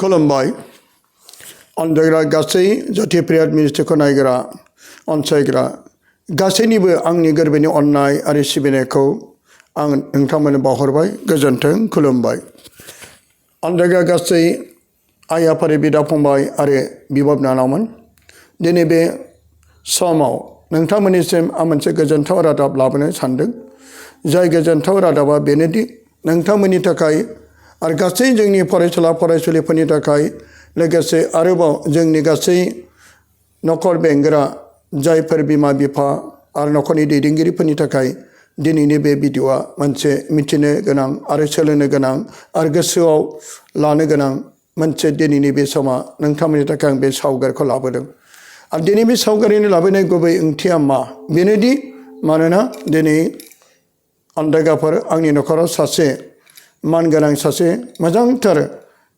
खुलुमबाय अनजायग्रा गासै जाथियारि मिनिस्ट्रिखौ नायग्रा अनसायग्रा गासैनिबो आंनि गोरबोनि अननाय आरो सिबिनायखौ आं नोंथांमोननो बावहरबाय गोजोन्थों खुलुमबाय अनजायग्रा गासै आइ आफारि बिदा फंबाय आरो बिब' बिनानावमोन दिनै बे समाव नोंथांमोननिसिम आं मोनसे गोजोनथाव रादाब लाबोनो सानदों जाय गोजोनथाव रादाबा बेनोदि नोंथांमोननि थाखाय आरो गासै जोंनि फरायसुला फरायसुलिफोरनि थाखाय लोगोसे आरोबाव जोंनि गासै नखर बेंग्रा जायफोर बिमा बिफा आरो नखरनि दैदेनगिरिफोरनि थाखाय दिनैनि बे भिडिअ'आ मोनसे मिथिनो गोनां आरो सोलोंनो गोनां आरो गोसोआव लानो गोनां मोनसे दिनैनि बे समा नोंथांमोननि थाखाय आं बे सावगारिखौ लाबोदों आरो दिनै बे सावगारिनि लाबोनाय गुबै ओंथिया मा बेनोदि मानोना दिनै अनजायग्राफोर आंनि नखराव सासे मानगोनां सासे मोजांथार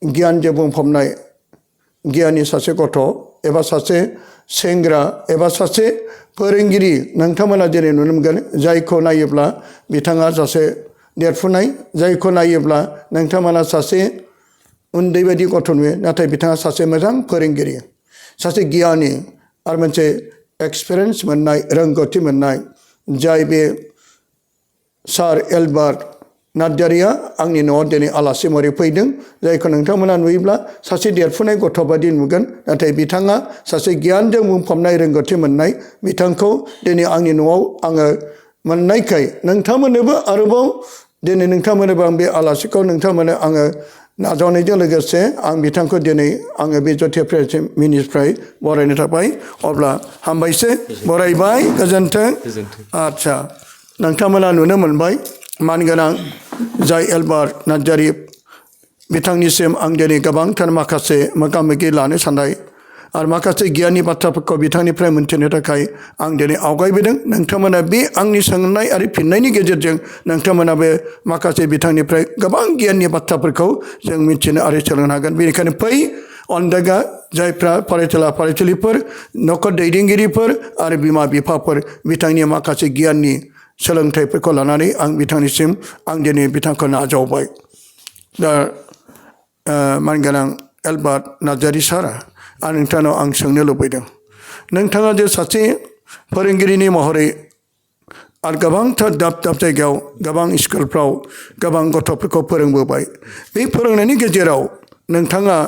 गियानजों बुंफबनाय गियाननि सासे गथ' एबा सासे सेंग्रा एबा सासे फोरोंगिरि नोंथांमोना दिनै नुनो मोनगोन जायखौ नायोब्ला बिथाङा सासे देरफुनाय जायखौ नायोब्ला नोंथांमोना सासे उन्दै बायदि गथ' नुयो नाथाय बिथाङा सासे मोजां फोरोंगिरि सासे गियानि आरो मोनसे एक्सपिरियेन्स मोननाय रोंगौथि मोननाय जाय बे सार एलबार्ट नार्जारिया आंनि न'आव दिनै आलासि महरै फैदों जायखौ नोंथांमोना नुयोब्ला सासे देरफुनाय गथ' बायदि नुगोन नाथाय बिथाङा सासे गियानजों बुंफबनाय रोंगौथि मोननाय बिथांखौ दिनै आंनि न'आव आङो मोननायखाय नोंथांमोननोबो आरोबाव दिनै नोंथांमोननोबो आं बे आलासिखौ नोंथांमोननो आङो नाजावनायजों लोगोसे आं बिथांखौ दिनै आङो बे जाथियारि मिनिफ्राय बरायनो थाबाय अब्ला हामबायसै बरायबाय गोजोन्थों आदसा नोंथांमोना नुनो मोनबाय मानगोनां जाय एलबार्ट नार्जारि बिथांनिसिम आं दिनै गोबांथार माखासे मोगा मोगि लानो साननाय आरो माखासे गियाननि बाथ्राफोरखौ बिथांनिफ्राय मोनथिनो थाखाय आं दिनै आवगायबोदों नोंथांमोना बे आंनि सोंनाय आरो फिननायनि गेजेरजों नोंथांमोनाबो माखासे बिथांनिफ्राय गोबां गियाननि बाथ्राफोरखौ जों मिथिनो आरो सोलोंनो हागोन बेनिखायनो फै अनजायग्रा जायफ्रा फरायसुला फरायसुलिफोर नखर दैदेनगिरिफोर आरो बिमा बिफाफोर बिथांनि माखासे गियाननि सोलोंथाइफोरखौ लानानै आं बिथांनिसिम आं दिनै बिथांखौ नाजावबाय दा मानगोनां एलबार्ट नार्जारि सार आं नोंथांनाव आं सोंनो लुबैदों नोंथाङा जे सासे फोरोंगिरिनि महरै आरो गोबांथार दाब दाब जायगायाव गोबां स्कुलफ्राव गोबां गथ'फोरखौ फोरोंबोबाय बे फोरोंनायनि गेजेराव नोंथाङा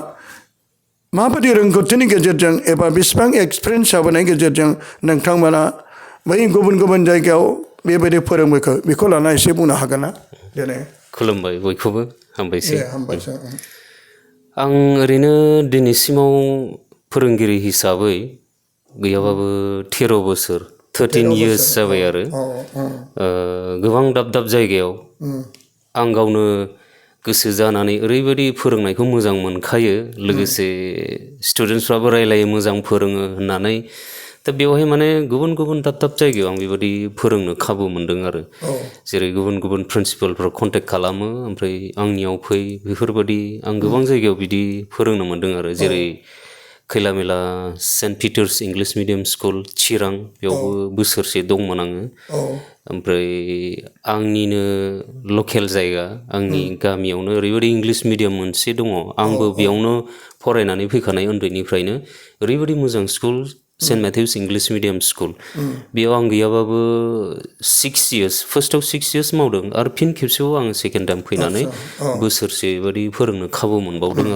माबायदि रोंगौथिनि गेजेरजों एबा बेसेबां एक्सपिरियेन्स जाबोनायनि गेजेरजों नोंथांमोना बै गुबुन गुबुन जायगायाव बेबायदि फोरोंबोखो बेखौ लाना एसे बुंनो हागोन ना दिनै खुलुमबाय बयखौबो हामबायसै हामबायसै आं ओरैनो दिनैसिमाव फोरोंगिरि हिसाबै गैयाबाबो 13 बोसोर 13 years जाबाय आरो गोबां दाब दाब जायगायाव आं गावनो गोसो जानानै ओरैबायदि फोरोंनायखौ मोजां मोनखायो लोगोसे स्टुडेन्टसफ्राबो रायलायो मोजां फोरोङो होननानै दा बेवहाय माने गुबुन गुबुन दाब दाब जायगायाव आं बेबायदि फोरोंनो खाबु मोनदों आरो जेरै गुबुन गुबुन प्रिन्सिपालफोर कन्टेक्ट खालामो ओमफ्राय आंनियाव फै बेफोरबायदि आं गोबां जायगायाव बिदि फोरोंनो मोनदों आरो जेरै खैलामेला saint Peter's English medium school चिरां बेयावबो बोसोरसे दंमोन आङो ओमफ्राय आंनिनो लकेल जायगा आंनि गामियावनो ओरैबायदि इंलिश मिडियाम मोनसे दङ आंबो बेयावनो फरायनानै फैखानाय उन्दैनिफ्रायनो ओरैबायदि मोजां school saint Matthew's English medium school बेयाव आं गैयाबाबो 6 years फार्स्टआव 6 years मावदों आरो फिन खेबसेबाव आङो सेकेन्ड टाइम फैनानै बोसोरसे बायदि फोरोंनो खाबु मोनबावदों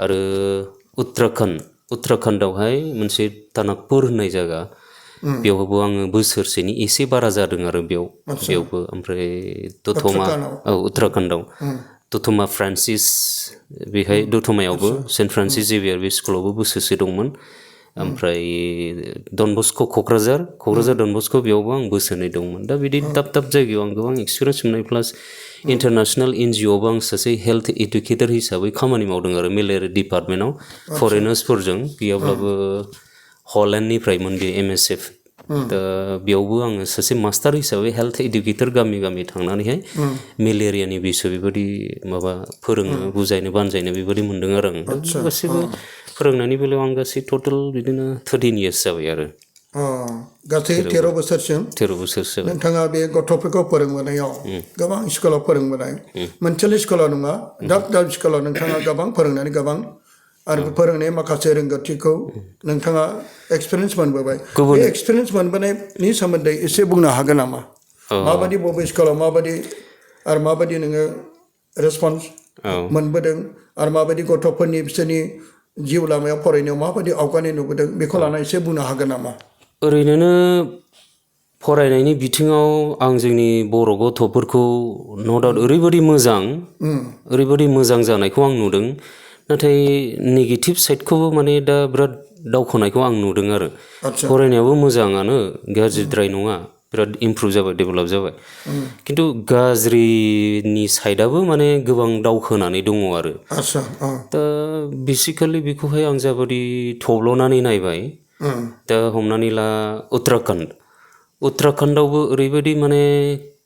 आरो उत्तराखन्डआवहाय मोनसे तानाकपुर होननाय जायगा बेयावबो आङो बोसोरसेनि एसे बारा जादों आरो बेयावबो ओमफ्राय दतमा उत्तराखन्डआव दतमा फ्रान्सिस बेहाय दतमायावबो सेन्ट फ्रान्सिस जेभियार बे स्कुलावबो बोसोरसे दंमोन ओमफ्राय Don Bosco' Kokrajhar Don Bosco' बेयावबो आं बोसोरनै दंमोन दा बिदि दाब दाब जायगायाव आं गोबां एक्सपिरियेन्स मोननाय प्लास इन्टारनेसनेल NGOआवबो आं सासे हेल्थ एडुकेटर हिसाबै खामानि मावदों आरो मेलेरिया डिपार्टमेन्टआव फरेनार्सफोरजों गैयाब्लाबो हलेण्डनिफ्रायमोन बे MSF दा बेयावबो आङो सासे मास्टार हिसाबै हेल्थ एडुकेटर गामि गामि थांनानैहाय मेलेरियानि बिसय बेबायदि माबा फोरोंनो बुजायनो बानजायनो बेबायदि मोनदों आरो आं गासैबो फोरोंनायनि बेलायाव आं गासै टटेल बिदिनो 13 years जाबाय आरो गासै 13 बोसोरसिम 13 बोसोरसो नोंथाङा बे गथ'फोरखौ फोरोंबोनायाव गोबां स्कुलाव फोरोंबोनाय मोनसेल' स्कुलाव नङा दाब दाब स्कुलाव नोंथाङा गोबां फोरोंनानै गोबां आरो फोरोंनाय माखासे रोंगौथिखौ नोंथाङा एक्सपिरियेन्स मोनबोबाय बे एक्सपिरियेन्स मोनबोनायनि सोमोन्दै एसे बुंनो हागोन नामा माबायदि बबे स्कुलाव माबायदि आरो माबायदि नोङो रेसपन्स मोनबोदों आरो माबायदि गथ'फोरनि बिसोरनि जिउ लामायाव फरायनायाव माबायदि आवगायनाय नुबोदों बेखौ लानानै एसे बुंनो हागोन नामा ओरैनो फरायनायनि बिथिङाव आं जोंनि बर' गथ'फोरखौ न' डाउट ओरैबायदि मोजां जानायखौ आं नुदों नाथाय नेगेटिभ साइडखौबो माने दा बिराद दावखोनायखौ आं नुदों आरो फरायनायावबो मोजाङानो गाज्रिद्राय नङा बिराद इमप्रुभ जाबाय डेभेलप जाबाय खिन्थु गाज्रिनि साइडआबो माने गोबां दावखोनानै दङ आरो दा बेसिकेलि बेखौहाय आं जाबादि थब्ल'नानै नायबाय दा हमनानै ला उत्तराखन्डआवबो ओरैबायदि माने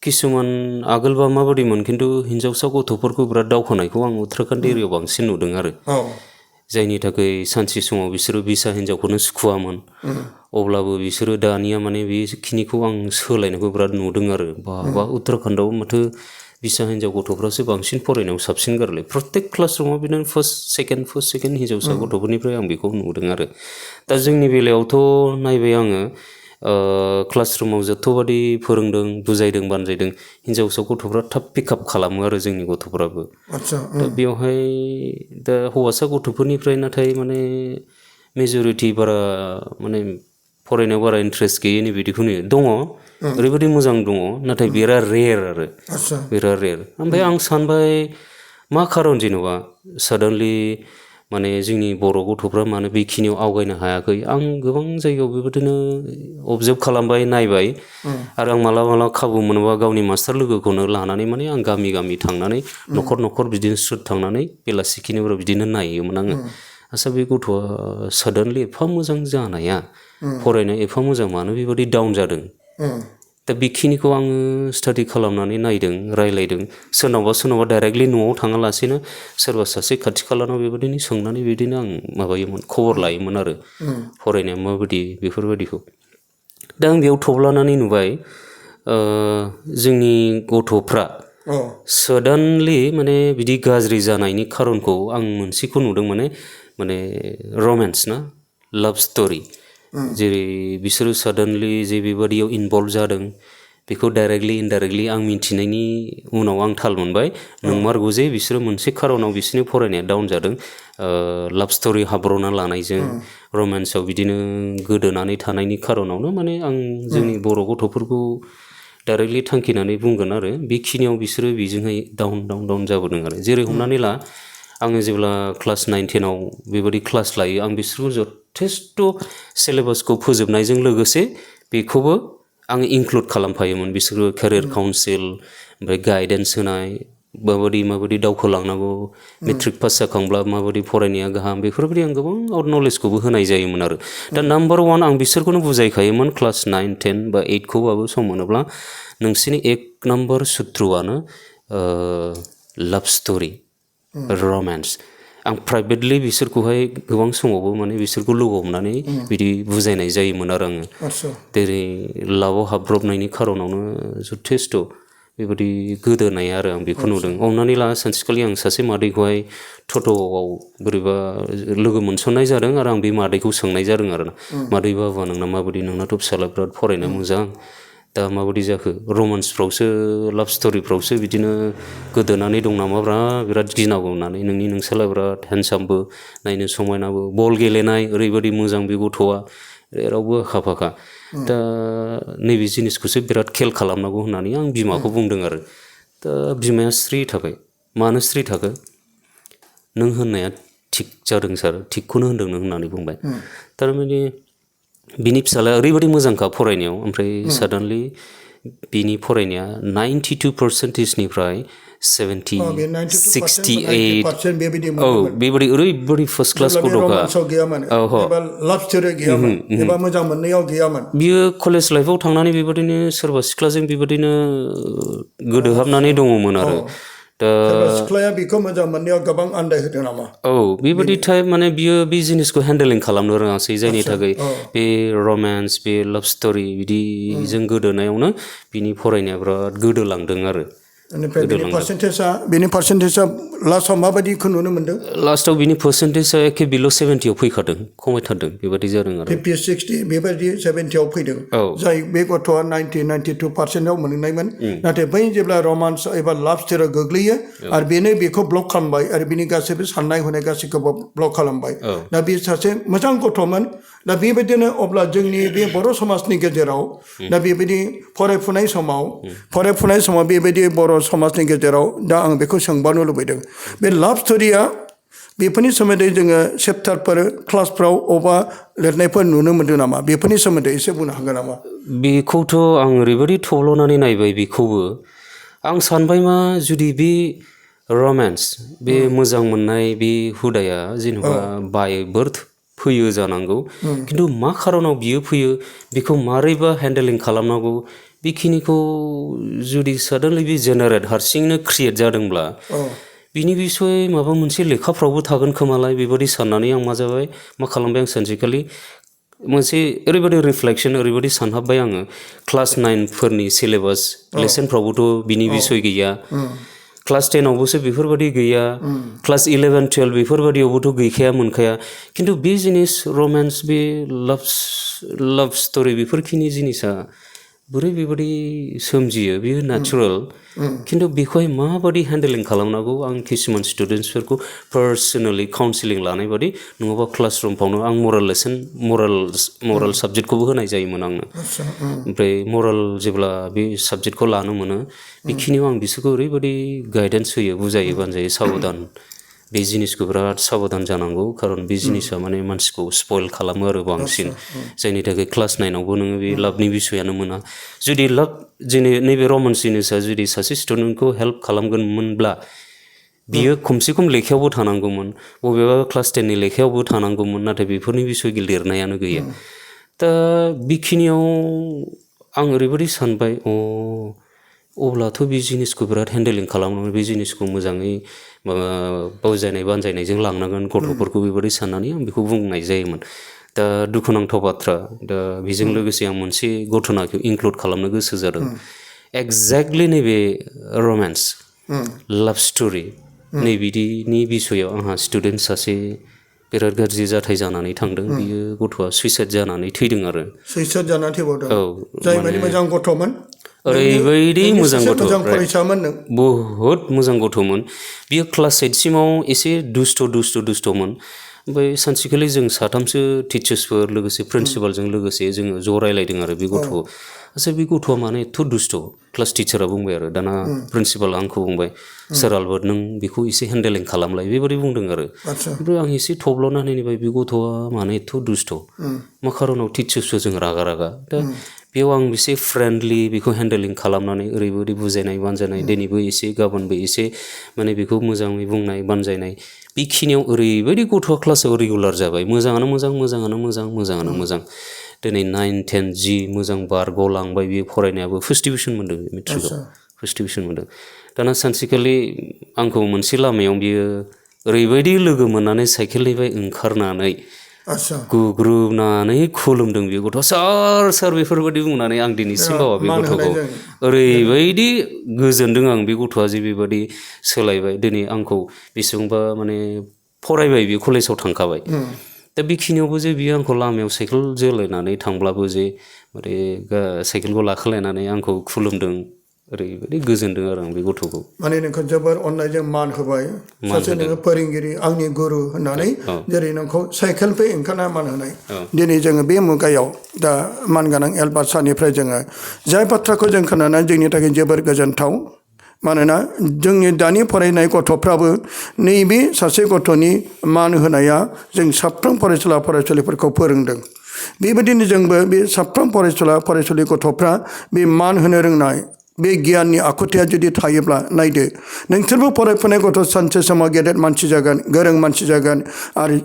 किसुमान आगोलबा माबायदिमोन खिन्थु हिन्जावसा गथ'फोरखौ बिराद दावखोनायखौ आं उत्तराखन्ड एरियायाव बांसिन नुदों आरो जायनि थाखाय सानसे समाव बिसोरो बिसा हिन्जावखौनो सुखुवामोन अब्लाबो बिसोरो दानिया माने बेखिनिखौ आं सोलायनायखौ बिराद नुदों आरो बा उत्तराखन्डआव माथो बिसा हिन्जाव गथ'फ्रासो बांसिन फरायनायाव साबसिन गारलै प्रत्येक क्लासरुमाव बिदिनो फार्स्ट सेकेन्ड हिन्जावसा गथ'फोरनिफ्राय आं बेखौ नुदों आरो दा जोंनि बेलायावथ' नायबाय आङो क्लासरुमाव जथ'बादि फोरोंदों बुजायदों बानजायदों हिन्जावसा गथ'फ्रा थाब पिकआप खालामो आरो जोंनि गथ'फ्राबो दा बेवहाय दा हौवासा गथ'फोरनिफ्राय नाथाय माने मेजरिटि बारा माने फरायनायाव बारा इन्ट्रेस्ट गैयैनि बिदिखौ नुयो दङ ओरैबायदि मोजां दङ नाथाय बिराद रेयार आरो बिराद रेयार ओमफ्राय आं सानबाय मा खारन जेनेबा साडानलि माने जोंनि बर' गथ'फ्रा मानो बेखिनियाव आवगायनो हायाखै आं गोबां जायगायाव बेबायदिनो अबजार्भ खालामबाय नायबाय आरो आं मालाबा खाबु मोनोबा गावनि मास्टार लोगोखौनो लानानै माने आं गामि थांनानै न'खर बिदिनो सुद थांनानै बेलासिखिनिफोराव बिदिनो नायोमोन आङो आच्छा बे गथ'आ साडानलि एफा मोजां जानाया फरायनाय एफा मोजां मानो बेबायदि डाउन जादों दा बेखिनिखौ आङो स्टाडि खालामनानै नायदों रायलायदों सोरनावबा डाइरेक्टलि न'आव थाङालासेनो सोरबा सासे खाथि खालानाव बेबायदिनो सोंनानै बिदिनो आं माबायोमोन खबर लायोमोन आरो फरायनाया माबायदि बेफोरबायदिखौ दा आं बेयाव थब्लानानै नुबाय जोंनि गथ'फ्रा साडानलि माने बिदि गाज्रि जानायनि खारनखौ आं मोनसेखौ नुदों माने रमेन्स ना लाभ स्ट'रि जेरै बिसोरो साडानलि जे बेबादियाव इनभल्भ जादों बेखौ डाइरेक्टलि इनडाइरेक्टलि आं मिथिनायनि उनाव आं थाल मोनबाय नंमारगौ जे बिसोरो मोनसे खारनाव बिसोरनि फरायनाया डाउन जादों लाभ स्ट'रि हाब्र'ना लानायजों रमेन्सआव बिदिनो गोदोनानै थानायनि खारनावनो माने आं जोंनि बर' गथ'फोरखौ डाइरेक्टलि थांखिनानै बुंगोन आरो बेखिनियाव बिसोरो बेजोंहाय डाउन जाबोदों आरो जेरै हमनानै ला आङो जेब्ला क्लास 9, 10आव बेबायदि क्लास लायो आं बिसोरखौ जथेस्थ' सिलेबासखौ फोजोबनायजों लोगोसे बेखौबो आं इनक्लुड खालामफायोमोन बिसोरखौ केरियार काउन्सिल ओमफ्राय गाइडेन्स होनाय माबायदि दावखोलांनांगौ मेट्रिक पास जाखांब्ला माबायदि फरायनाया गाहाम बेफोरबायदि आं गोबां आउट नलेजखौबो होनाय जायोमोन आरो दा नाम्बार 1 आं बिसोरखौनो बुजायखायोमोन क्लास 9, 10 बा 8खौबाबो सम मोनोब्ला नोंसिनि 1 नाम्बार सुत्रआनो लाभ स्ट'रि रमेन्स आं प्राइभेटलि बिसोरखौहाय गोबां समावबो माने बिसोरखौ लोगो हमनानै बिदि बुजायनाय जायोमोन आरो आङो जेरै लाभआव हाबब्रबनायनि खारनावनो जथेस्थ' बेबायदि गोदोनाय आरो आं बेखौ नुदों हमनानै ला सानसेखालि आं सासे मादैखौहाय टट'आव बोरैबा लोगो मोनसननाय जादों आरो आं बे मादैखौ सोंनाय जादों आरो ना मादै बाबा नोंना माबायदि नोंनाथ' फिसाला बिराद फरायनो मोजां दा माबायदि जाखो रमान्सफ्रावसो लाभ स्ट'रिफ्रावसो बिदिनो गोदोनानै दं नामाब्रा बिराद गिनांगौ होननानै नोंसाला बिराद हेन्डसामबो नायनो समायनाबो बल गेलेनाय ओरैबायदि मोजां बे गथ'आ जेरावबो आखा फाखा दा नैबे जिनिसखौसो बिराद खेल खालामनांगौ होननानै आं बिमाखौ बुंदों आरो दा बिमाया स्रि थाबाय मानो स्रि थाखो नों होननाया थिग जादों सार थिगखौनो होनदों नों होननानै बुंबाय थारमाने बिनि फिसालाया ओरैबायदि मोजांखा फरायनायाव ओमफ्राय साडानलि बिनि फरायनाया 92%निफ्राय 70, 68 बेबायदि ओरैबायदि फार्स्ट क्लास गथ'खा बियो कलेज लाइफआव थांनानै बेबायदिनो सोरबा सिख्लाजों बेबायदिनो गोदोहाबनानै दङमोन आरो दा सिख्लाया बेखौ मोजां मोननायाव गोबां आन्दायहोदों नामा बेबायदि टाइप माने बियो बे जिनिसखौ हेन्डेलिं खालामनो रोङासै जायनि थाखाय बे रमेन्स बे लाभ स्ट'रि बिदिजों गोदोनायावनो बिनि फरायनाया बिराद गोदोलांदों आरो बेनिफ्राय बेनि पार्सेन्टेजआ लास्टआव माबायदिखौ नुनो मोन्दों? लास्टआव बिनि पार्सेन्टेजआ एखे बिल' 70आव फैखादों, खमायथारदों, बेबादि जादों आरो 50-60 बेबायदि 70आव फैदों। जाय बे गथ'आ 90-92% मोननायमोन, नाथाय बै जेब्ला रमान्स एबा लाभ स्ट'रियाव गोग्लैयो आरो बेनो बेखौ ब्लक खालामबाय आरो बिनि गासैबो साननाय हनाय गासैखौबो ब्लक खालामबाय। दा बे सासे मोजां गथ'मोन। दा बेबायदिनो अब्ला जोंनि बे बर' समाजनि गेजेराव दा बेबायदि फरायफुनाय समाव बेबायदि बर' समाजनि गेजेराव दा आं बेखौ सोंबावनो लुबैदों, बे लाभ स्ट'रिया बेफोरनि सोमोन्दै जोङो चेप्टारफोर क्लासफ्राव अबा लिरनायफोर नुनो मोनदों नामा? बेफोरनि सोमोन्दै एसे बुंनो हागोन नामा? बेखौथ' आं ओरैबायदि थब्ल'नानै नायबाय बेखौबो, आं सानबाय मा जुदि बे रमान्स, बे मोजां मोननाय बे हुदाया जेनेबा बाय बार्थ फैयो जानांगौ, खिन्थु मा खारनाव बियो फैयो, बेखौ मारैबा हेन्डेलिं खालामनांगौ, बेखिनिखौ जुदि साडेनलि बे जेनेरेट हारसिंनो क्रिएट जादोंब्ला बिनि बिसय माबा मोनसे लेखाफ्रावबो थागोन खोमालाय, बेबादि साननानै आं मा खालामबाय, आं सानसेखालि मोनसे ओरैबायदि रिफ्लेक्सन, ओरैबायदि सानहाबबाय आङो, क्लास 9फोरनि सिलेबास लेसनफ्रावबोथ' बिनि बिसय गैया, क्लास 10आवबोसो बेफोरबायदि गैया, क्लास 11-12 बेफोरबायदियावबोथ' गैखाया मोनखाया, खिन्थु बे जिनिस रमान्स, बे लाभ स्ट'रि बेफोरखिनि जिनिसा बोरै बेबायदि सोमजियो, बेयो नेचारेल, खिन्थु बेखौहाय माबायदि हेन्डेलिं खालामनांगौ, आं किसुमान स्टुडेन्टसफोरखौ पार्सनेलि काउन्सिलिं लानाय बादि, नङाबा क्लासरुमफ्रावनो आं मरेल साबजेक्टखौबो होनाय जायोमोन आंनो। ओमफ्राय मरेल जेब्ला बे साबजेक्टखौ लानो मोनो, बेखिनियाव आं बिसोरखौ ओरैबायदि गाइडेन्स होयो, बुजायो बानजायो, साबधान, बे जिनिसखौ बिराद साबधान जानांगौ, खारन बे जिनिसा माने मानसिखौ स्पइल खालामो आरो बांसिन, जायनि थाखाय क्लास 9आवबो नोङो बे लाभनि बिसयानो मोना। जुदि लाभ नैबे रमान्स जिनिसा जुदि सासे स्टुडेन्टखौ हेल्प खालामगोनमोनब्ला, बियो खमसे खम लेखायावबो थानांगौमोन, बबेबा क्लास 10नि लेखायावबो थानांगौमोन, नाथाय बेफोरनि बिसय लिरनायानो गैया। दा बेखिनियाव आं ओरैबायदि सानबाय, अब्लाथ' बे जिनिसखौ बिराद हेन्डेलिं खालामनांगोन, बे जिनिसखौ मोजाङै बुजायनाय बानजायनायजों लांनांगोन गथ'फोरखौ, बेबायदि साननानै आं बेखौ बुंनाय जायोमोन। दा दुखुनांथाव बाथ्रा, दा बेजों लोगोसे आं मोनसे घटनाखौ इनक्लुड खालामनो गोसो जादों। एक्जेक्टलि नैबे रमान्स, लाभ स्ट'रि, नैबिदिनि बिसयाव आंहा स्टुडेन्ट सासे बिराद गाज्रि जाथाय जानानै थांदों, बियो गथ'आ सुइसाइड जानानै थैदों आरो। सुइसाइड जानानै थैबावदों? जाय माने मोजां गथ'मोन, ओरैबायदि मोजां गथ', फरायसामोन नों, बहुद मोजां गथ'मोन, बियो क्लास 8सिमाव एसे दुस्थ'मोन। ओमफ्राय सानसेखालि जों साथामसो टिचार्सफोर लोगोसे प्रिन्सिपालजों लोगोसे जोङो ज' रायलायदों आरो बे गथ'खौ, आच्चा बे गथ'आ मानो एथ' दुस्थ', क्लास टिचारा बुंबाय आरो, दाना प्रिन्सिपाला आंखौ बुंबाय, सार आलबार्ट नों बेखौ एसे हेन्डेलिं खालामलाय, बेबायदि बुंदों आरो। ओमफ्राय आं एसे थब्ल'नानै नायबाय, बे गथ'आ मानो एथ' दुस्थ', मा खारनाव टिचार्सफोरजों रागा, दा बेयाव आं एसे फ्रेन्डलि बेखौ हेन्डेलिं खालामनानै ओरैबायदि बुजायनाय बानजायनाय, दिनैबो एसे गाबोनबो एसे माने बेखौ मोजाङै बुंनाय बानजायनाय, बेखिनियाव ओरैबायदि गथ'आ क्लासाव रेगुलार जाबाय, मोजाङानो मोजां, दिनै 9-10 जि मोजां बारग'लांबाय, बे फरायनायाबो फार्स्ट डिभिसन मोन्दों, मेट्रिकआव फार्स्ट डिभिसन मोन्दों। दाना सानसेखालि आंखौ मोनसे लामायाव बियो ओरैबायदि लोगो मोननानै साइकेलनिफ्राय ओंखारनानै गुग्रुबनानै खुलुमदों बे गथ'आ, सार बेफोरबायदि बुंनानै, आं दिनैसिम बावा बे गथ'खौ, ओरैबायदि गोजोनदों आं, बे गथ'आ जे बेबायदि सोलायबाय, दिनै आंखौ बेसेबांबा माने फरायबाय, बे कलेजाव थांखाबाय। दा बेखिनियावबो जे बियो आंखौ लामायाव साइकेल जोलायनानै थांब्लाबो जे माने साइकेलखौ लाखोलायनानै आंखौ खुलुमदों, ओरैबायदि गोजोनदों आरो आं बे गथ'खौ। माने नोंखौ जोबोर अननायजों मान होबाय, सासे नोङो फोरोंगिरि, आंनि गुरु होननानै, जेरै नोंखौ साइकेलनिफ्राय ओंखारना मान होनाय। दिनै जोङो बे मुगायाव दा मानगोनां एलबार्ट सारनिफ्राय जोङो जाय बाथ्राखौ जों खोनानानै जोंनि थाखाय जोबोर गोजोनथाव, मानोना जोंनि दानि फरायनाय गथ'फ्राबो नैबे सासे गथ'नि मान होनाया जों साफ्रोम फरायसुला फरायसुलिफोरखौ फोरोंदों। बेबायदिनो जोंबो बे साफ्रोम फरायसुला फरायसुलि गथ'फ्रा बे मान होनो रोंनाय, बे गियाननि आखुथाया जुदि थायोब्ला, नायदो नोंसोरबो फरायफुनाय गथ' सानसे समाव गेदेर मानसि जागोन, गोरों मानसि जागोन, आरो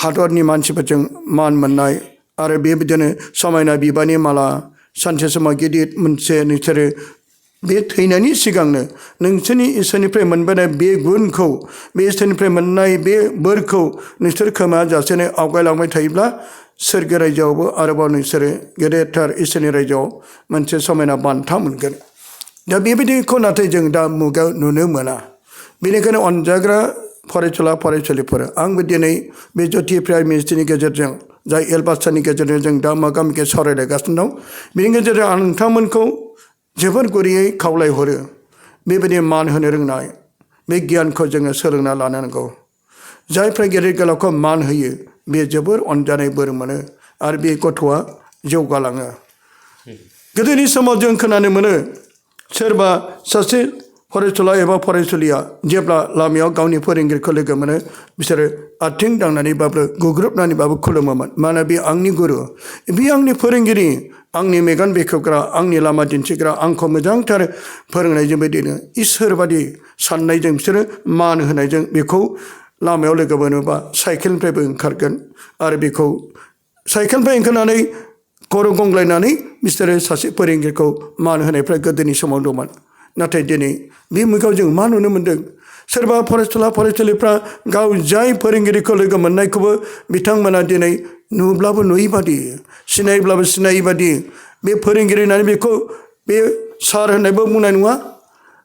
हादरनि मानसिफोरजों मान मोननाय, आरो बेबायदिनो समायना बिबारनि माला, सानसे समाव गिदिर मोनसे नोंसोरो बे थैनायनि सिगांनो नोंसोरनि इसोरनिफ्राय मोनबोनाय बे गुनखौ, बे इसोरनिफ्राय मोननाय बे बोरखौ नोंसोर खोमाजासेनो आवगायलांबाय थायोब्ला, सोरगो रायजोआवबो आरोबाव नोंसोरो गेदेरथार इसोरनि रायजोआव मोनसे समायना बान्था मोनगोन। दा बेबायदिखौ नाथाय जों दा मुगायाव नुनो मोना बेनिखायनो अनजाग्रा फरायसुला फरायसुलिफोर आंबो दिनै बे ज्योति प्राइम मिनिस्ट्रिनि गेजेरजों जाय एलबास्टारनि गेजेरजों जों दा मोगा मोगि सावरायलायगासिनो दं बेनि गेजेरजों आं नोंथांमोनखौ जोबोर गुरैयै खावलायहरो बेबायदि मान होनो रोंनाय बे गियानखौ जोङो सोलोंना लानो नांगौ जायफ्रा गेदेर गोलावखौ मान होयो बे जोबोर अनजानाय बोर मोनो आरो बे गथ'आ जौगालाङो गोदोनि समाव जों खोनानो मोनो सोरबा सासे फरायसुला एबा फरायसुलिया जेब्ला लामायाव गावनि फोरोंगिरिखौ लोगो मोनो बिसोरो आथिं दांनानैबाबो गुग्रुबनानैबाबो खुलुमोमोन मानोना बे आंनि गुरु बे आंनि फोरोंगिरि आंनि मेगन बेखेवग्रा आंनि लामा दिन्थिग्रा आंखौ मोजांथार फोरोंनायजों बिदिनो इसोर बादि साननायजों बिसोरो मान होनायजों बेखौ लामायाव लोगो मोनोबा साइकेलनिफ्रायबो ओंखारगोन आरो बेखौ साइकेलनिफ्राय ओंखारनानै खर' गंग्लायनानै बिसोरो सासे फोरोंगिरिखौ मान होनायफ्रा गोदोनि समाव दंमोन नाथाय दिनै बे मुगायाव जों मा नुनो मोन्दों सोरबा फरायसुला फरायसुलिफ्रा गाव जाय फोरोंगिरिखौ लोगो मोननायखौबो बिथांमोना दिनै नुब्लाबो नुयै बादि सिनायब्लाबो सिनायै बादि बे फोरोंगिरि होननानै बेखौ बे सार होननायबो बुंनाय नङा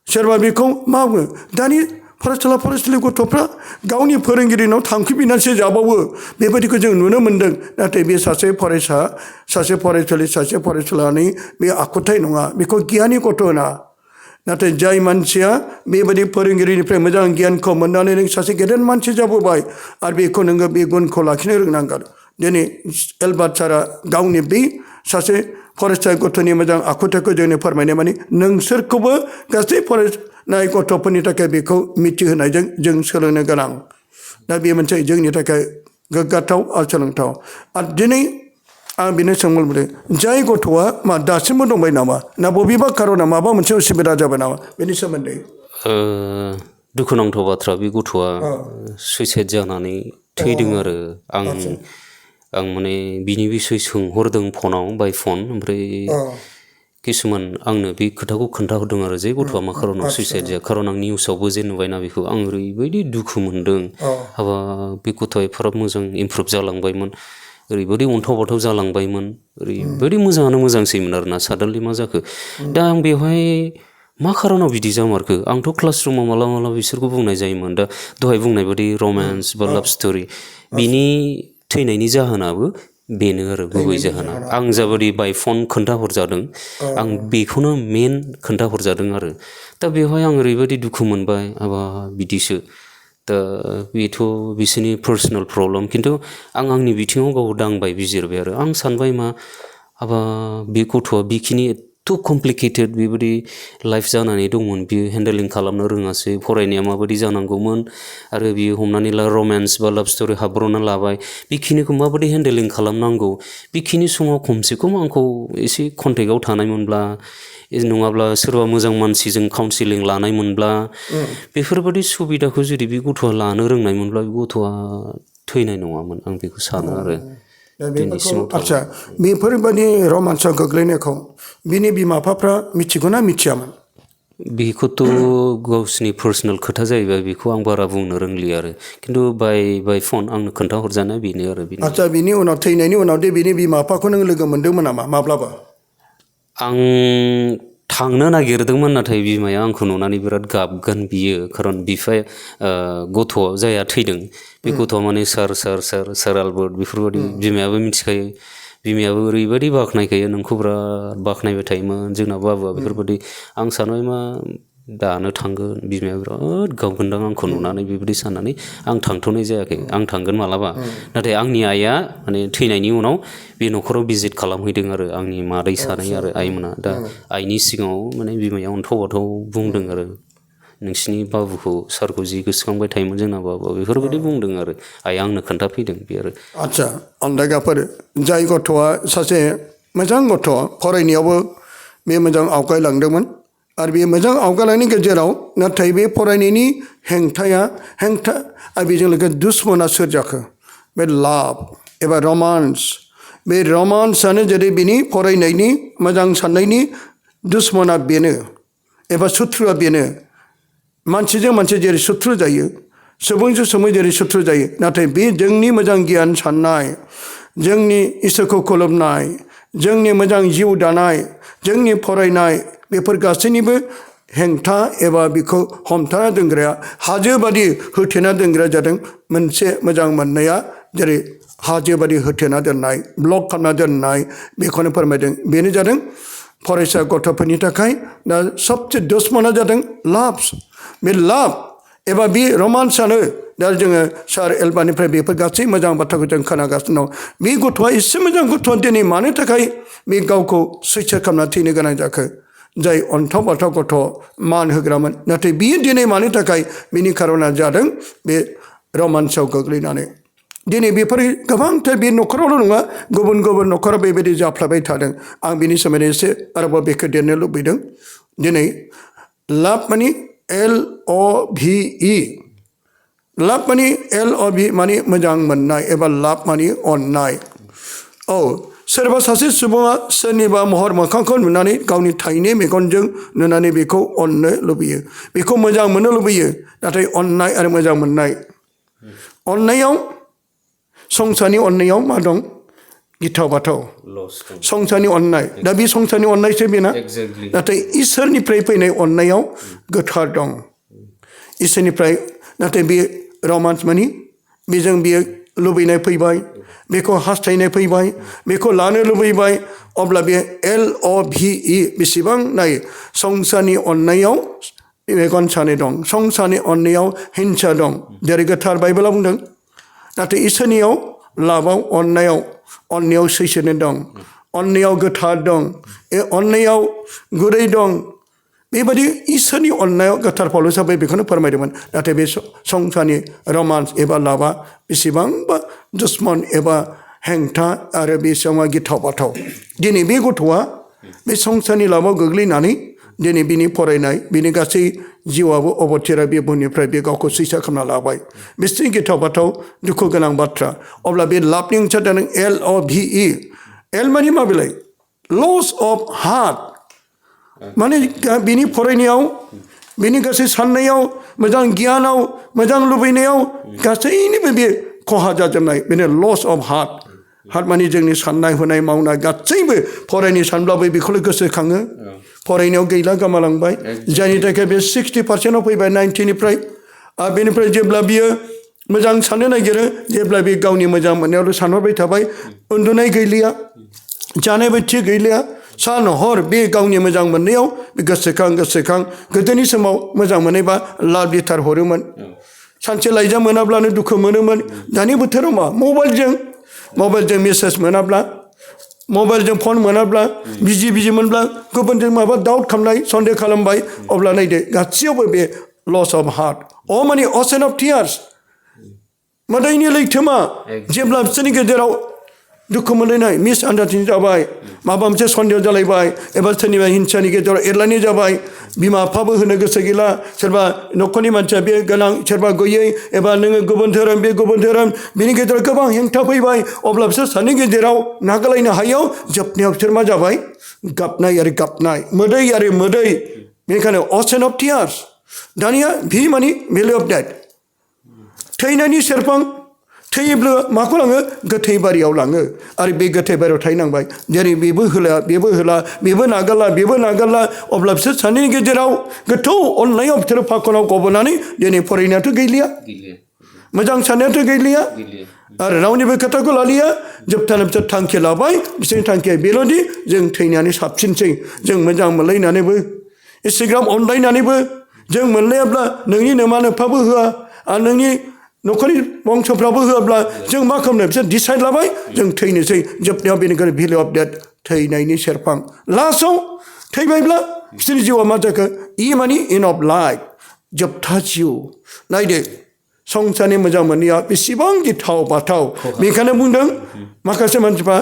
सोरबा बेखौ मा बुङो दानि फरायसुला फरायसुलि गथ'फ्रा गावनि फोरोंगिरिनाव थांफिननानैसो जाबावो बेबायदिखौ जों नुनो मोन्दों नाथाय बे सासे फरायसा सासे फरायसुलि सासे फरायसुलानि बे आखुथाय नङा बेखौ गियानि गथ' होना नाथाय जाय मानसिया बेबायदि फोरोंगिरिनिफ्राय मोजां गियानखौ मोननानै नों सासे गेदेर मानसि जाबोबाय आरो बेखौ नोङो बे गुनखौ लाखिनो रोंनांगोन दिनै एलबार्ट सारा गावनि बै सासे फरायसा गथ'नि मोजां आखुथायखौ जोंनो फोरमायनाय माने नोंसोरखौबो गासै फरायनाय गथ'फोरनि थाखाय बेखौ मिथिहोनायजों जों सोलोंनो गोनां दा बे मोनसे जोंनि थाखाय गोग्गाथाव आरो सोलोंथाव आरो दिनै आं बेनो सोंबावदों जाय गथ'आ मा दासिमबो दंबाय नामा ना बबेबा खार'नाव माबा मोनसे उसुबिदा जाबाय नामा बेनि सोमोन्दै दुखुनांथाव बाथ्रा बे गथ'आ सुइसाइड जानानै थैदों आरो आं माने बिनि बिसय सोंहरदों फनाव बाय फन ओमफ्राय किसुमान आंनो बे खोथाखौ खोन्थाहरदों आरो जे गथ'आ मा खार'नाव सुइसाइड जाया खारन आं निउसावबो जे नुबायना बेखौ आं ओरैबायदि दुखु मोन्दों हाबा बे गथ'आ एफाराब मोजां इमप्रुभ जालांबायमोन ओरैबायदि अन्थाव बाथाव जालांबायमोन ओरैबायदि मोजाङानो मोजांसैमोन आरोना साडेनलि मा जाखो दा आं बेवहाय मा खार'नाव बिदि जामारखो आंथ' क्लासरुमाव मालाबा मालाबा बिसोरखौ बुंनाय जायोमोन दा दहाय बुंनाय बायदि रमान्स बा लाभ स्ट'रि बिनि थैनायनि जाहोनाबो बेनो आरो गुबै जाहोना आं जाबादि बाय फन खोन्थाहरजादों आं बेखौनो मेन खोन्थाहरजादों आरो दा बेवहाय आं ओरैबायदि दुखु मोनबाय हाबा बिदिसो दा बेथ' बिसोरनि पार्सनेल प्रब्लेम खिन्थु आं आंनि बिथिङाव गाव दांबाय बिजिरबाय आरो आं सानबाय मा हाबा बे गथ'आ बेखिनि एथ' कमप्लिकेटेड बेबायदि लाइफ जानानै दंमोन बियो हेन्डेलिं खालामनो रोङासै फरायनाया माबायदि जानांगौमोन आरो बियो हमनानै ला रमेन्स बा लाभ स्ट'रि हाब्र'ना लाबाय बेखिनिखौ माबायदि हेन्डेलिं खालामनांगौ बेखिनि समाव खमसे खम आंखौ एसे कन्टेक्टआव थानायमोनब्ला नङाब्ला सोरबा मोजां मानसिजों काउन्सिलिं लानायमोनब्ला बेफोरबायदि सुबिदाखौ जुदि बे गथ'आ लानो रोंनायमोनब्ला बे गथ'आ थैनाय नङामोन आं बेखौ सानो आरो आदसा बेफोरबायदि रमान्सआव गोग्लैनायखौ बिनि बिमा बिफाफ्रा मिथिगौना मिथियामोन बेखौथ' गावसिनि पार्सनेल खोथा जाहैबाय बेखौ आं बारा बुंनो रोंलि आरो खिन्थु बाय फन आंनो खोन्थाहरजानाय बेनो आरो आदसा बिनि उनाव थैनायनि उनाव दे बिनि बिमा बिफाखौ नों लोगो मोन्दोंमोन नामा माब्लाबा आं थांनो नागिरदोंमोन नाथाय बिमाया आंखौ नुनानै बिराद गाबगोन बियो खारन बिफाया गथ' जाया थैदों बे गथ'आ माने सार आलबार्ट बेफोरबायदि बिमायाबो मिथिखायो बिमायाबो ओरैबायदि बाख्नायखायो नोंखौ बिराद बाख्नायबाय थायोमोन जोंना बाबुआ बेफोरबायदि आं सानबाय मा दानो थांगोन बिमाया बिराद गाबगोनदां आंखौ नुनानै बेबायदि साननानै आं थांथ'नाय जायाखै आं थांगोन मालाबा नाथाय आंनि आइया माने थैनायनि उनाव बे न'खराव भिजिट खालामहैदों आरो आंनि मादै सानै आरो आइमोना दा आइनि सिगाङाव माने बिमाया अन्थाव बाथाव बुंदों आरो नोंसिनि बाबुखौ सारखौ जि गोसोखांबाय थायोमोन जोंना बाबुआ बेफोरबायदि बुंदों आरो आइया आंनो खोन्थाफैदों बे आरो आदसा अनदायगाफोर जाय गथ'आ सासे मोजां गथ' फरायनायावबो बे मोजां आवगायलांदोंमोन आरो बे मोजां आवगायलांनायनि गेजेराव नाथाय बे फरायनायनि हेंथा आरो बेजों लोगोसे दुश्मना सोर जाखो बे लाभ एबा रमान्स बे रमान्सआनो जेरै बिनि फरायनायनि मोजां साननायनि दुश्मना बेनो एबा सुथ्रुआ बेनो मानसिजों मानसि जेरै सुथ्रु जायो सुबुंजों सुबुं जेरै सुथ्रु जायो नाथाय बे जोंनि मोजां गियान साननाय जोंनि इसोरखौ खुलुमनाय जोंनि मोजां जिउ दानाय जोंनि फरायनाय बेफोर गासैनिबो हेंथा एबा बेखौ हमथाना दोनग्राया हाजो बादि होथेना दोनग्राया जादों मोनसे मोजां मोननाया जेरै हाजो बादि होथेना दोननाय ब्लक खालामना दोननाय बेखौनो फोरमायदों बेनो जादों फरायसा गथ'फोरनि थाखाय दा सबसे दुश्मना जादों लाभ बे लाभ एबा बे रमान्सआनो दा जोङो सार एलबानिफ्राय बेफोर गासै मोजां बाथ्राखौ जों खोनागासिनो दं बे गथ'आ एसे मोजां गथ' दिनै मानो थाखाय बे गावखौ सैथो खालामना थैनो गोनां जाखो जाय अन्थाव बाथाव गथ' मान होग्रामोन नाथाय बियो दिनै मानो थाखाय बिनि खारना जादों बे रमान्सआव गोग्लैनानै दिनै बेफोर गोबांथार बे न'खरावल' नङा गुबुन गुबुन न'खराव बेबायदि जाफ्लेबाय थादों आं बिनि सोमोन्दै एसे आरोबाव बेखौ देरनो लुबैदों दिनै लाभ माने LOVE लाभ माने LOVE माने मोजां मोननाय एबा लाभ माने अननाय औ सोरबा सासे सुबुङा सोरनिबा महर मोखांखौ नुनानै गावनि थाइनै मेगनजों नुनानै बेखौ अननो लुबैयो बेखौ मोजां मोननो लुबैयो नाथाय अननाय आरो मोजां मोननाय अननायाव संसारनि अननायाव मा दं गिथाव बाथाव संसारनि अननाय दा बे संसारनि अननायसो बेना नाथाय इसोरनिफ्राय फैनाय अननायाव गोथार दं इसोरनिफ्राय नाथाय बे रमान्स मानि बेजों बियो लुबैनाय फैबाय बेखौ हास्थायनाय फैबाय बेखौ लानो लुबैबाय अब्ला बे LOVE बेसेबां नायो संसारनि अननायाव मेगन सानाय दं संसारनि अननायाव हिंसा दं जेरै गोथार बाइबेला बुंदों नाथाय इसोरनियाव लाभआव अननायाव सैसोनो दं अननायाव गोथार दं अननायाव गुरै दं बेबायदि इसोरनि अननायाव गोथार पौलुसआबो बेखौनो फोरमायदोंमोन नाथाय बे संसारनि रमान्स एबा लाभआ बेसेबांबा दुश्मन एबा हेंथा आरो बे समाव गिथाव बाथाव दिनै बे गथ'आ बे संसारनि लाभआव गोग्लैनानै दिनै बिनि फरायनाय बिनि गासै जिउआबो अबथिरा बे बुहुमनिफ्राय बे गावखौ सैसा खालामना लाबाय बिसोरनि गिथाव बाथाव दुखु गोनां बाथ्रा अब्ला बे लाभनि ओंथिया जादों LOVE L माने मा बेलाय लस अफ हार्ट माने बिनि फरायनायाव बिनि गासै साननायाव मोजां गियानाव मोजां लुबैनायाव गासैनिबो बे खहा जाजोबनाय बेनो लस अफ हार्ट माने जोंनि साननाय हनाय मावनाय गासैबो फरायनो सानब्लाबो बेखौल' गोसोखाङो फरायनायाव गैला गोमालांबाय जायनि थाखाय बे 60%आव फैबाय 90निफ्राय आरो बेनिफ्राय जेब्ला बियो मोजां साननो नागिरो जेब्ला बे गावनि मोजां मोननायावल' सानहरबाय थाबाय उन्दुनाय गैलिया जानायबो थिग गैलिया सान हर बे गावनि मोजां मोननायाव गोसोखां गोदोनि समाव मोजां मोनोबा लाभ लेटार हरोमोन सानसे लाइजाम मोनाब्लानो दुखु मोनोमोन दानि बोथोराव मा मबाइलजों मेसेज मोनाब्ला मबाइलजों फन मोनाब्ला बिजि मोनब्ला गुबुनजों माबा डाउट खालामनाय सन्देह खालामबाय अब्ला नायदो गासैयावबो बे लस अफ हार्ट माने असेन अफ टियार्स मोदैनि लैथोमा जेब्ला बिसोरनि गेजेराव दुखु मोनलायनाय मिसआन्डारस्टेन्डिं जाबाय माबा मोनसे सन्देह जालायबाय एबा सोरनिबा हिंसानि गेजेराव एरलायनाय जाबाय बिमा बिफाबो होनो गोसो गैला सोरबा न'खरनि मानसिया बे गोनां सोरबा गैयै एबा नोङो गुबुन धोरोम बे गुबुन धोरोम बिनि गेजेराव गोबां हेंथा फैबाय अब्ला बिसोर सानैनि गेजेराव नागारलायनो हायैयाव जोबनायाव बिसोर मा जाबाय गाबनाय आरो गाबनाय मोदै आरो मोदै बेनिखायनो असेन अफ टियार्स दानिया भि मानि भेलु अफ डेथ थैनायनि सेरफां थैयोब्ला माखौ लाङो गोथै बारियाव लाङो आरो बे गोथै बारियाव थाहैनांबाय जेरै बेबो होला बेबो नागारला अब्ला बिसोर सानैनि गेजेराव गोथौ अननायाव बिसोर फाखनाव गबोनानै दिनै फरायनायाथ' गैलिया मोजां साननायाथ' गैलिया आरो रावनिबो खोथाखौ लालिया जोबथानो बिसोर थांखि लाबाय बिसोरनि थांखिया बेल'दि जों थैनानै साबसिनसै जों मोजां मोनलायनानैबो एसेग्राब अनलायनानैबो जों मोनलायाब्ला नोंनि नोमा नोफाबो होआ आरो नोंनि न'खरनि बंसफ्राबो होआब्ला जों मा खालामनो बिसोर डिसाइड लाबाय जों थैनोसै जोबनायाव बेनिखायनो भेलु अफ डेथ थैनायनि सेरफां लास्टआव थैबायब्ला बिसोरनि जिउआ मा जाखो मानि इन अफ लाइफ जोबथा जिउ नायदो संसारनि मोजां मोननाया बेसेबां गिथाव बाथाव बेखायनो बुंदों माखासे मानसिफ्रा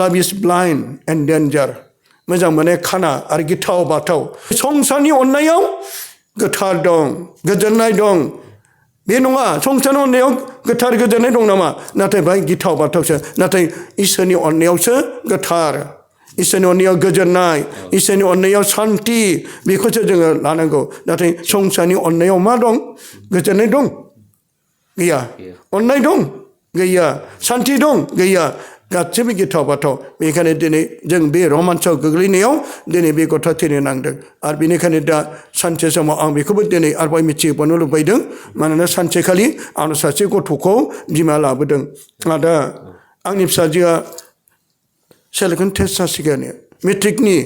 लाभ इज ब्लाइन्ड एन्ड डेन्जार मोजां मोननाया खाना आरो गिथाव बाथाव संसारनि अननायाव गोथार दं गोजोननाय दं बे नङा संसारनि अननायाव गोथार गोजोननाय दं नामा नाथाय बेहाय गिथाव बाथावसो नाथाय इसोरनि अननायावसो गोथार इसोरनि अननायाव गोजोननाय इसोरनि अननायाव सान्थि बेखौसो जोङो लानांगौ नाथाय संसारनि अननायाव मा दं गोजोननाय दं गैया अननाय दं गैया सान्थि दं गैया गासैबो गिथाव बाथाव बेनिखायनो दिनै जों बे रमान्सआव गोग्लैनायाव दिनै बे गथ'आ थैनो नांदों आरो बेनिखायनो दा सानसे समाव आं बेखौबो दिनै आरोबाव मिथिहोबावनो लुबैदों मानोना सानसेखालि आं सासे गथ'खौ बिमा लाबोदों दा आंनि फिसाजोआ सेलेक्सन टेस्ट जासिगोन मेट्रिकनि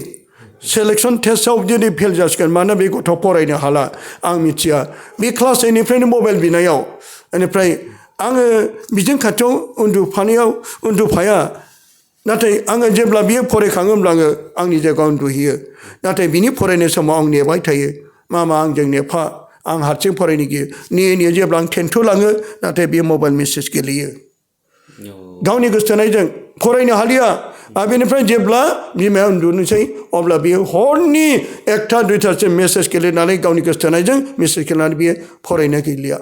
सेलेक्सन टेस्टआव जुदि फेल जासिगोन मानोना बे गथ' फरायनो हाला आं मिथिया बे क्लास 8निफ्रायनो मबाइल बिनायाव बेनिफ्राय आङो बिजों खाथियाव उन्दुफाया नाथाय आङो जेब्ला बियो फरायखाङो होमब्ला आङो आंनि जायगायाव उन्दुहैयो नाथाय बिनि फरायनाय समाव आं नेबाय थायो मामा आंजों नेफा आं हारसिं फरायनो गियो नेयै जेब्ला आं टेन्थआव लाङो नाथाय बियो मबाइल मेसेज गेलेयो गावनि गोसोथोनायजों फरायनो हालिया आरो बेनिफ्राय जेब्ला बिमाया उन्दुनोसै अब्ला बियो हरनि 1टा 2टासिम मेसेज गेलेनानै गावनि गोसोथोनायजों मेसेज गेलेनानै बियो फरायनो गैलिया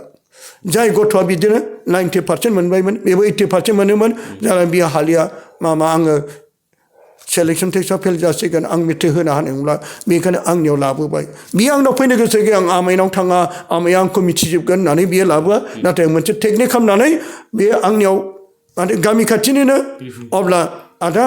जाय गथ'आ बिदिनो 90% मोनबायमोन बेबो 80% मोनोमोन जाना बियो हालिया मामा आङो सेलेक्सन टेस्टआव फेल जासिगोन आं मेट्रिक होनो हानाय नंला बेनिखायनो आंनियाव लाबोबाय बियो आंनाव फैनो गोसो गैया आं आमाइनाव थाङा आमाइया आंखौ मिथिजोबगोन होननानै बियो लाबोआ नाथाय मोनसे टेकनिक खालामनानै बियो आंनियाव माने गामि खाथिनिनो अब्ला आदा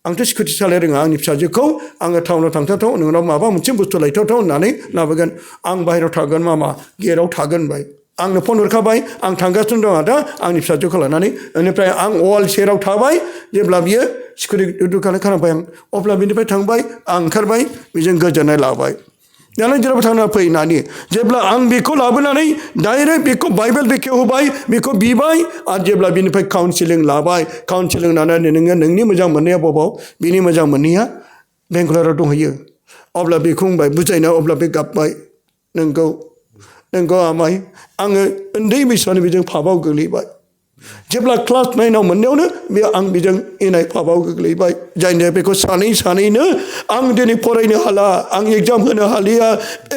आंथ' स्कुटि सालायनो रोङा आंनि फिसाजोखौ आङो टाउनाव थांथावथाव नोंनाव माबा मोनसे बुस्थु लायथावथाव होननानै लाबोगोन आं बाहेरायाव थागोन मामा गेटआव थागोन होनबाय आंनो फन हरखाबाय आं थांगासिनो दं आदा आंनि फिसाजोखौ लानानै बेनिफ्राय आं वाल सेराव थाबाय जेब्ला बियो स्कुटि दुखान खालामबाय आं अब्ला बिनिफ्राय थांबाय आं ओंखारबाय बेजों गोजोननाय लाबाय दालाय जेरावबो थांना फै नानि जेब्ला आं बेखौ लाबोनानै डाइरेक्ट बेखौ बाइबेल बेखेवहोबाय बेखौ बिबाय आरो जेब्ला बिनिफ्राय काउन्सिलिं लाबाय काउन्सिलिं लानानै नोङो नोंनि मोजां मोननाया बबाव बिनि मोजां मोननाया बेंगालराव दंहैयो अब्ला बेखौ बुंबाय बुजायना अब्ला बे गाबबाय नोंगौ आमाय आङो उन्दै बैसोआवनो बेजों फाबाव गोग्लैबाय जेब्ला क्लास 9आव मोननायावनो बे आं बेजों इनाय फाबाव गोग्लैबाय जायनि बेखौ सानैनो आं दिनै फरायनो हाला आं एग्जाम होनो हालिया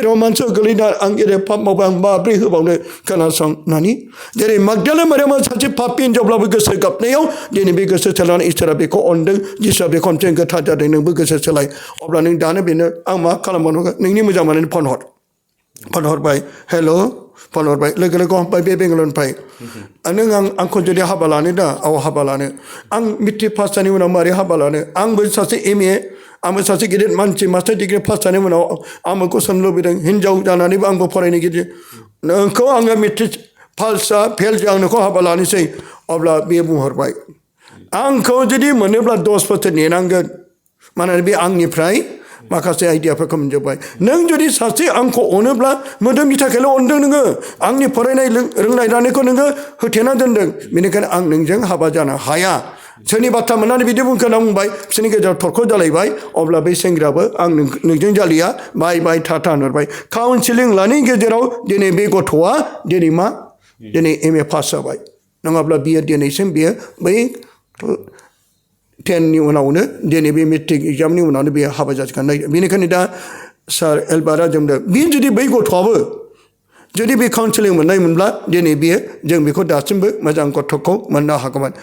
रमान्सआव गोग्लैना आं एरै पाप मावबाय आं माब्रै होबावनो खोनासं नानि जेरै मागदालिनी मारियामा सासे पापि हिनजावब्लाबो गोसो गाबनायाव दिनै बे गोसो सोलायनानै इसोरा बेखौ अनदों जिसुआ बेखौ अनथों गोथार जादों नोंबो गोसो सोलाय अब्ला नों दानो बेनो आं मा खालामबावनो नोंनि मोजां मोननानै फन हरबाय हेल' फन हरबाय लोगो लोगो हमबाय बे बेंगालरनिफ्राय नों आंखौ जुदि हाबा लानो दा हाबा लानो आं मेट्रिक पास जानायनि उनाव मारै हाबा लानो आंबो सासे MA आंबो सासे गिदिर मानसि मास्टार डिग्रि पास जानायनि उनाव आंबो कुइसन लुबैदों हिनजाव जानानैबो आंबो फरायनो गिदिर नोंखौ आङो मेट्रिक पास फेल आं नोंखौ हाबा लानोसै अब्ला बेयो बुंहरबाय आंखौ जुदि मोनोब्ला 10 बोसोर नेनांगोन मानोना बे आंनिफ्राय माखासे आइडियाफोरखौ मोनजोब्बाय नों जुदि सासे आंखौ अनोब्ला मोदोमनि थाखायल' अनदों नोङो आंनि फरायनाय रोंनाय रानायखौ नोङो होथेना दोनदों बेनिखायनो आं नोंजों हाबा जानो हाया सोरनि बाथ्रा मोननानै बिदि बुंखोना बुंबाय बिसोरनि गेजेराव थरख' जालायबाय अब्ला बै सेंग्रायाबो आं नोंजों जालिया बाय थाथा होनहरबाय काउन्सिलिं लानायनि गेजेराव दिनै बे गथ'आ दिनै MA पास जाबाय नङाब्ला बियो दिनैसिम बियो बै 10नि उनावनो दिनै बे मेट्रिक एग्जामनि उनावनो बेयो हाबा जासिगोन बेनिखायनो दा सार एलबारा जोंनो बियो जुदि बै गथ'आबो जुदि बे काउन्सिलिं मोननायमोनब्ला दिनै बियो जों बेखौ दासिमबो मोजां गथ'खौ मोननो हागौमोन